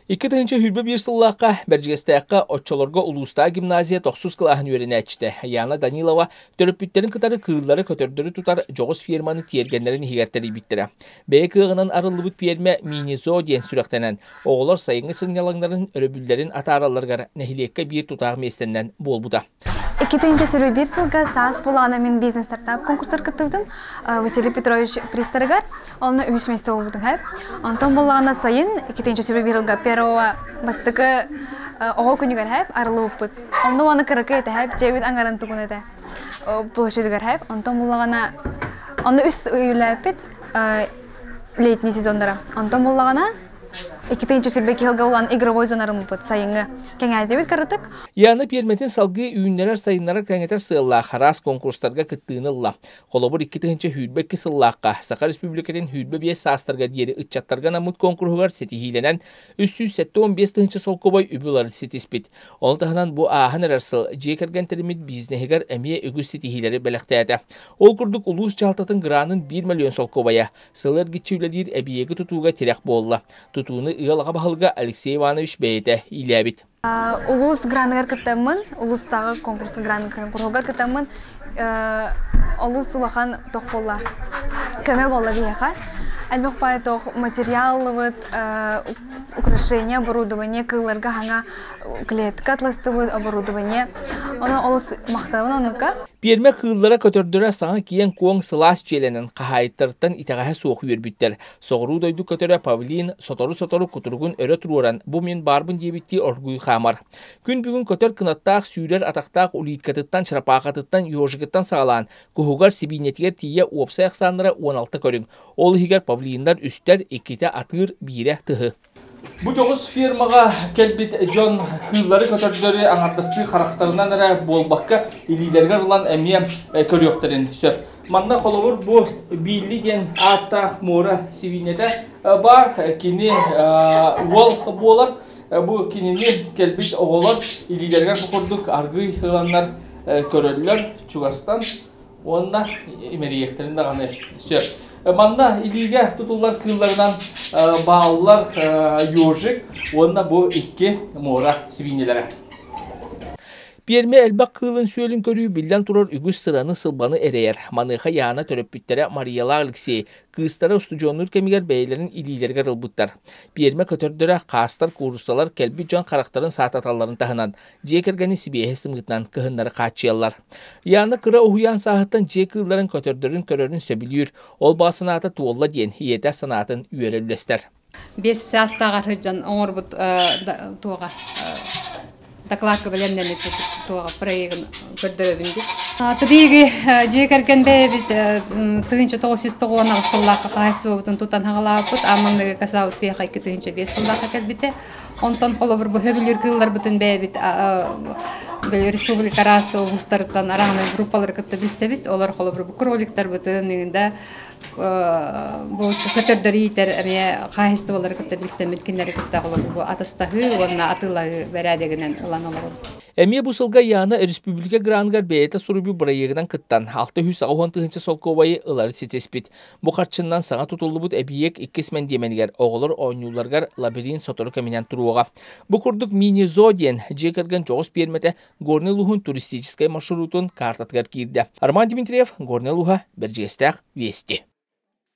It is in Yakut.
2021 сыллаахха Бэрдьигэстээххэ оччолорго улуустааҕы гимназия тохсус кылааһын үөрэнээччитэ Яна Данилова төрөппүттэрин кытары кыыллары-көтөрдөрү тутар дьоҕус ферманы тиэргэннэрин иһигэр тэрийбиттэрэ. Бэйэ кыаҕынан арыллыбыт пиэрмэ мини-зоо диэн сүрэхтэнэн, оҕолор сайыҥҥы сынньалаҥнарын, өрөбүллэрин атааралларыгар нэһилиэккэ биир тутаах миэстэннэн буолбута. 2021 сылга саас булаҕына мин бизнес-стартап конкурсар кыттыбытым Василий Петрович призтарыгар. Онно үһүс миэстэ буолбутум хэп. Онтон буллаҕына сайын 2021 сылга первого бастакы оҕо күнүгэр хэп арыллыбыппыт. Онно уонна кыракый этэ хэп, дьиэбит аҥарын тугун этэ площадыгар хэп. Онтон буллаҕына онно үс ый үлээппит летний сезоннара. Онтон буллаҕына 2022 сылга улаан игровой зонарыммыт сайыҥҥы кэҥээтибит кыратык. Яна пиэрмэтин салгыы үүннэрэр-сайыннарар кэҥэтэр сыаллаах араас конкурстарга кыттыыны ылла. Холобур, 2022 сыллаахха Саха Республикатын 25 саастарга диэри ыччаттарга анаммыт конкурһугар ситиһиилэнэн 375 тыһыынча солкуобай үбү ылары ситиспит. Ону таһынан бу ааһан эрэр сыл дьиэ кэргэн тэриммит бизнеһигэр эмиэ үгүс ситиһиилэри бэлэхтээтэ. Ол курдук улуус дьаһалтатын гранын 1 миллион солкуобайа, сыл эргиччи үлэлиир эбийиэги тутууга тирэх буолла. Тутууну ыал аҕа баһылыга Алексей Иванович бэйэтэ иилээбит. Улуус граныгар кыттаммын, улуустааҕы конкурска гран конкурһугар кыттаммын олус улахан тох буолла, көмө буолла биһиэхэ. Элбэх баай тох материаллыбыт, украшение, оборудование, кыылларга хаҥа клетка атластыбыт, оборудование. Ону олус махтанабын онука. Пиэрмэ кыыллара-көтөрдөрө саҥа киэҥ-куоҥ сылаас дьиэлэнэн хаһаайыттарыттан итэҕэһэ суох үөрбүттэр. Соҕуруу дойду көтөрө павлин сотору-сотору кутуругун өрө туруоран, бу мин баарбын диэбиттии оргууй хаамар. Күн бүгүн көтөр кынаттаах сүүрэр атахтаах улиткатыттан, чарапаахатыттан, ежигыттан саҕалаан, куһугар, сибиинньэтигэр тиийэ уопсай ахсааннара 16 көрүҥ. Ол иһигэр павлиннар үстэр, иккитэ атыыр, биирэ тыһы. Бу дьоҕус фермаҕа кэлбит дьон кыыллары-көтөрдөрү аҥардастыы харахтарынан эрэ буолбакка, илиилэригэр ылан эмиэ көрүөхтэрин сөп. Манна холобур бу Билли диэн ааттаах муора сибиинньэтэ баар. Кини уол буолар. Бу кинини кэлбит оҕолор илиилэригэр бу курдук аргыый ыланнар көрөллөр чугастан уонна имэрийиэхтэрин даҕаны сөп. Манна илиигэ тутуллар кыылларынан бааллар ежик уонна бу икки муора сибиинньэлэрэ. Пиэрмэ элбэх кыылын-сүөлүн көрүү биллэн турар үгүс сыраны-сылбаны эрэйэр. Маныаха Яна төрөппүттэрэ Мариялаах Алексей кыыстара устудьуоннуур кэмигэр бэйэлэрин илиилэригэр ылбыттар. Пиэрмэ көтөрдөрө, хаастар, кууруссалар кэлбит дьон харахтарын саататалларын таһынан, дьиэ кэргэни сибиэһэй сымыытынан кыһыннары хааччыйаллар. Яна кыра уһуйаан сааһыттан дьиэ кыылларын көтөрдөрүн көрөрүн сөбүлүүр. Ол баҕа санаата туолла диэн ийэтэ санаатын үөрэ үллэстэр. 5 саастааҕар сылдьан оҥорбут туоҕа докладка бэлэмнэммит туоҕа проегын көрдөрөбүн дип. Тубиги дьиэ кэргэн бэйэбит 1998 сыллаахха хаһаайыстыбабытын тутан хаҕалаабыппыт. Аамаҥныгы касаабыт пиэхэ 2005 сыллаахха кэлбитэ. Онтон холобур бу сөбүлүүр кыылларбытын бэйэбит республика араас улуустарыттан араанай группалары кытта билсэбит. Олор холобур бу кроликтарбытын да бу көтөрдөрү иитэр эмиэ хаһаайыстыбалары кытта билсэммит кинилэри кытта холобур бу атастаһыы уонна атыылаһыы бэрээдэгинэн ылан олоробут. Эмиэ бу сылга Яна республика граныгар бэйэтэ суруйбут бырайыагынан кыттан, 680 тыһыынча солкуобайы ылары ситиспит. Бу харчыннан саҥа тутуллубут эбийиэк иккис мэндиэмэнигэр оҕолор оонньуулларыгар лабиринт сотору кэминэн туруоҕа. Бу курдук мини-зоо диэн дьиэ кэргэн дьоҕус пиэрмэтэ Горнай улууһун туристическай маршрутун картатыгар киирдэ. Роман Дмитриев, Горнай улууһа, Бэрдьигэстээх, Вести.